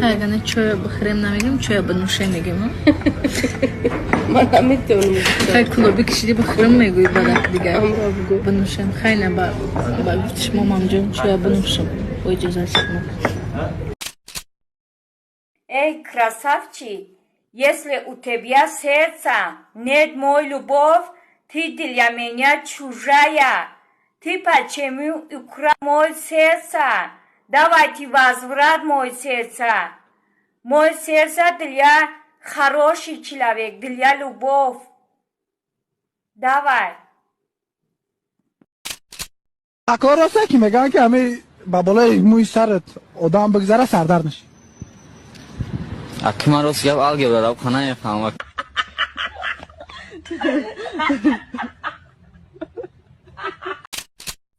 Хайгана чоя бихӯрем намегим, чоя бинӯшем мегим. Ман наметавонам. Хай кулоби кишиди бихӯрем мегӯй бадак дигар. Бинӯшем. Хай на ба гуфти шумо мамҷон чоя бинӯшем. Бо иҷозати шумо. Эй, красавчик, если у тебя сердца нет мой любовь, ты для меня чужая. Ты почему украл мой сердце? Давайте возврат мой сердце. Мой сердце для хороший человек, для любовь. Давай. Акор роста ки мегӯянд, ки ҳамин ба болои мӯи сарат одам бигзара, сардард мешӣ? Аки, ман рост гап, алгебра равқа намефаҳмам.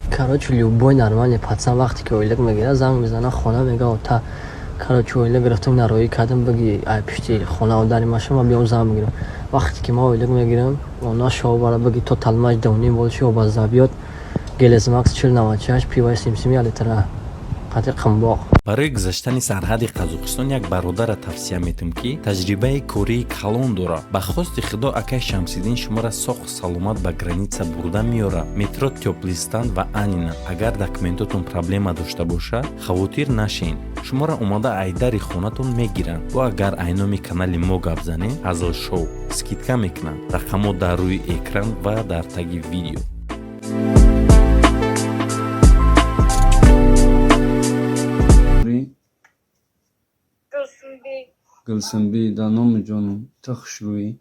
Короче, любой нормальный пацан вақте ки оилак мегирад, занг мезана хона, мега: «Та, короче, оила гирифтам, нароӣ кардам, баги ай пишти хона одари маша, ма биём зан бигирам». Вақте ки ма оилак мегирам, она шобара баги то талмаҷ давним болши обаза биёд, гелезмакс 4098, пиваи симсими алитра қати қимбоқ. Барои гузаштани сарҳади Қазоқистон як бародара тавсия метум, ки таҷрибаи кории калон дорад. Ба хости Худо, акай Шамсиддин шуморо соқ саломат ба граница бурда меорад. Метро Тёплый Стан ва Анина. Агар документотон проблема дошта бошад, хавотир нашен, шуморо омада айдари хонатон мегиранд. Бо агар айноми канали мо гап занед, Ҳазл Шоу, скидка мекунанд. Рақамҳо дар рӯи экран ва дар таги видео. Гулсумби, да номи ҷоном, та хушрӯӣ,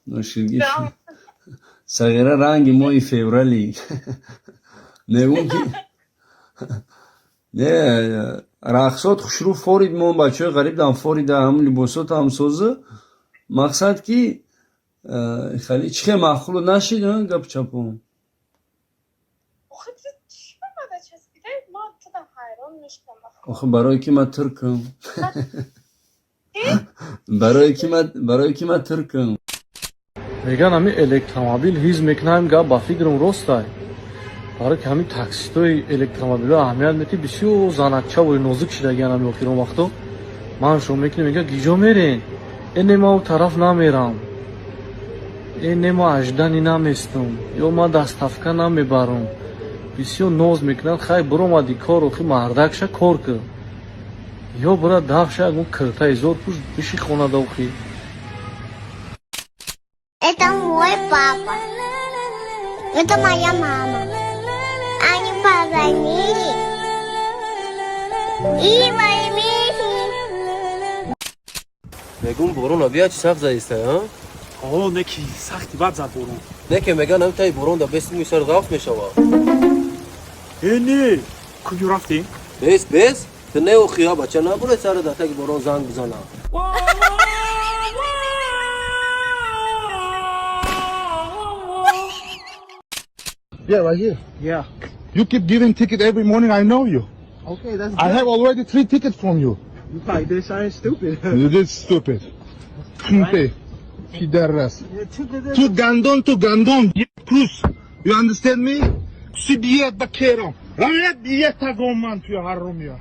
ноширгӣ, сағира, ранги моҳи февралӣ. Мегӯм ки не, рақсот хушрӯ форид, мо бачаҳои ғариб дам форида, ҳам либосотам соза. Мақсад ки хали чӣ хел маъқулу нашид гапу чапом? Охи, барое ки ман туркам, барое ки ман туркам. Мегӯянд, ҳамин электромобил ҳиз мекунад. Гап ба фикрам ростай, барое ки ҳамин таксистои электромобилҳо аҳамият медиҳ, бисёр занакчаву нозук шидагиян. Ҳамин охирон вақто ман шо мекунем, мегӯяд: «Гиҷо мерен?» «Э, не, ман тараф намерам, э, не, ма аждани наместум ё ман доставка намебарам». Бисёр ноз мекунанд. Хай, биромади кор, охи мардакша кор кун ё бира дафша, ягон киртаи зор пӯш, биши хонада охи. Это мой папа. Это моя мама. Они позвонили и вместе. Мегум, борона бия, чи сахт заиста, а? О, не ки сахти бад зад борон. Не ки меган, ам таи борон да бес мӯи сар ғафт мешава. Э, не, куҷо рафтем? Бес, бес, ту не охи, бача набуре сара да таги борон занг бизана. Yeah, right here. Yeah. You keep giving ticket every morning. I know you. Okay, that's I have already three tickets from you. You probably did something stupid. You did stupid. Кунте. Пидорас. Ту гандон, ту гандон. Крус. You understand me? Сибиет бакером. Равет биет тагоман туя ҳаррумия.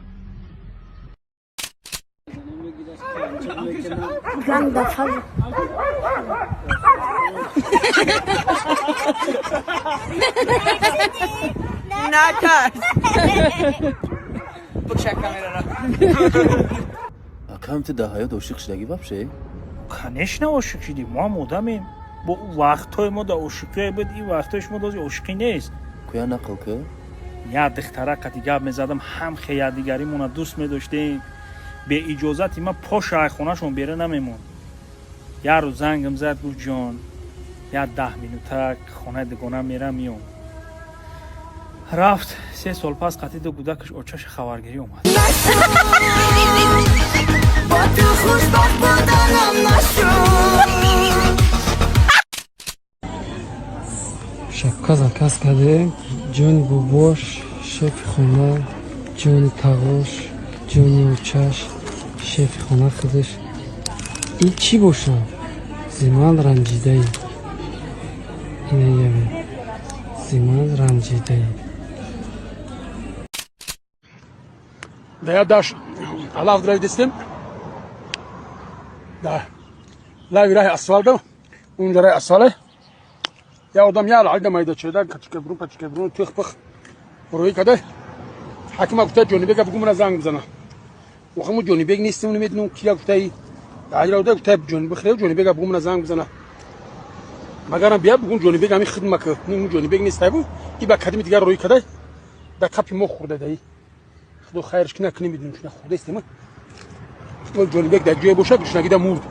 Ганда. Натарс. Букша камерара. Акам, ту дар ҳаёт ошиқ шудагӣ вообще? Конечно, ошиқ шудем, мо ҳам одамем. Бо вақтҳои мо да ошиқие буд, ин вақтҳои шумо дози ошиқӣ нест. Куя нақл ки. Як духтара қати гап мезадам, ҳам хеядигаримона дӯст медоштем. Беиҷозати ман поша ай хонашон бере намемонд. Як рӯз зангам зад, гуфт: «Ҷон, як 10 минута хонаи дугона мерам, меом». Рафт, 3 сол пас қати ду кӯдакаш очаша хабаргирӣ омад. Бо ту хушбахт буданам нашуд. Шапка заказ кардем. Ҷони бобош, шефи хона, ҷони тағош, ҷони очаш, шефи хона худаш. Ин чӣ бошад? Зиман ранҷидаи инаяве, зиман ранҷидаи. Да я даш алаф дравидестем. Да лави раҳи асфалта, унҷа раҳи асфале. Я одам я алда майда чеда качка брун, пачка брун, тих пих рӯи када. Ҳакима гуфта, Ҷонибека бугу, мана занг бизана. Охи мо Ҷонибек нестем, намедонам кия гуфтаи. Аҷра гуфта, Ҷонибек хеле, Ҷонибека бугу, мана занг бизана. Магарам бия бугун Ҷонибек ҳами хидма ки ну Ҷонибек нестай бу и ба кадими дигар рӯи када, да қапи мо хӯрда даи. Худо хайрш кина, ки намедонем, чуна хӯрдаистем. Ҷонибек дар ҷое боша, гушнагида мурд.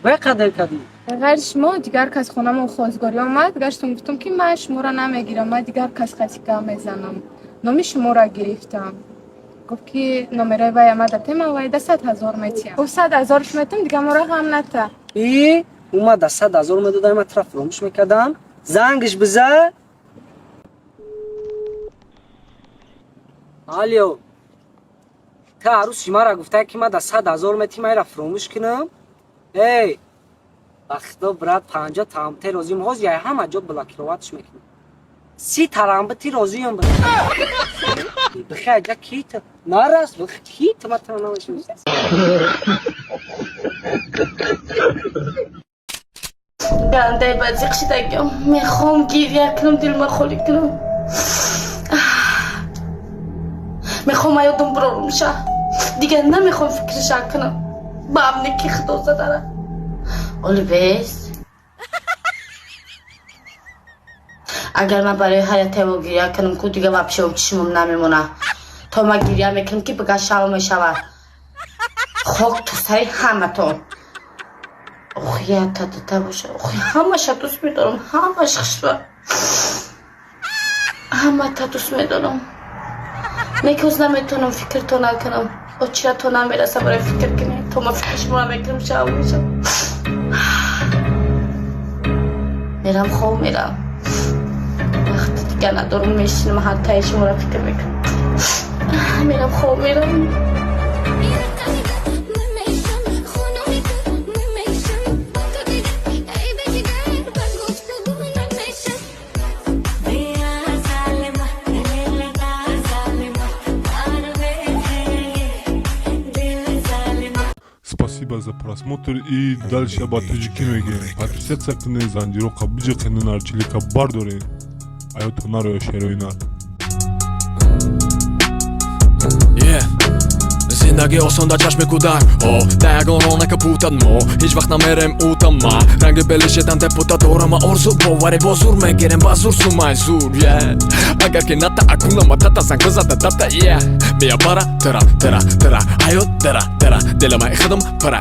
Вай қадр кардӣ. Ғайри шумо дигар кас хонамон хостгорӣ омад. Гаштум, гуфтум, ки ман шуморо намегирам, ман дигар кас қати гап мезанам. Номи шуморо гирифтам. Гуфт, ки номерои вай омада, тема вай да 100 000 метиҳам. Гуфт, 100 000-ш метам, дигар моро ғам ната. И ума да 100 000 медодам, ман тура фуромӯш мекардам. Зангш биза. Алё, та арӯси мара гуфта, ки ма да 100 000 мети, майра фуромӯш кунам. Эй, ба худо, брат, 50 тамте розиам. Ҳозир яй ҳама ҷо блокировать ш мекунам. 30 тарамбити розиам. Бихай ҷа, кита нарас, кита ма тара намешиносам. Гандаи ба зиқ шидагиам, мехоҳам гиря кунам, дилма холӣ кунам. Мехоҳам аёдам бирорум ша, дигар намехоҳам фикриша кунам. Ба амне ки худо задара оли бес. Агар ман барои ҳар як тево гиря кунам ку, дигар вообще чишмам намемона. То ман гиря мекунам, ки бага шав мешавад. Хок ту сари ҳаматон. Ох, ята дута боша. Ох, ҳамаша дӯст медорам, ҳамаш хушба, ҳамата дӯст медорам. Некӯз наметавонам фикрто накунам. Очира то намераса барои фикр кунӣ. То ман фикри шуморо мекунам, шав мешавам. Мерам, хоб мерам, вақти дигар надорам. Мешинам, ҳаттаи шуморо фикр мекунам. Мерам, хоб мерам. Спасибо за просмотр и дальше ба тоҷикӣ мегӯем: подписаться кунед, занҷироқа биҷиқенед, нарчилика бардоред, аёто нароя шерои нар. Зиндагӣ осон дар чашми кӯдак. О да ягон ронака путад, мо ҳеҷ вақт намерем утама. Ранги белишедан депутат дорама, орзу боварӣ бо зур мегирем, ба зур сумай зур. Агар ки ната акунама тата занг бизада дата. Мия бара тара тара тара ҳаёт дара дара дилама худам пара.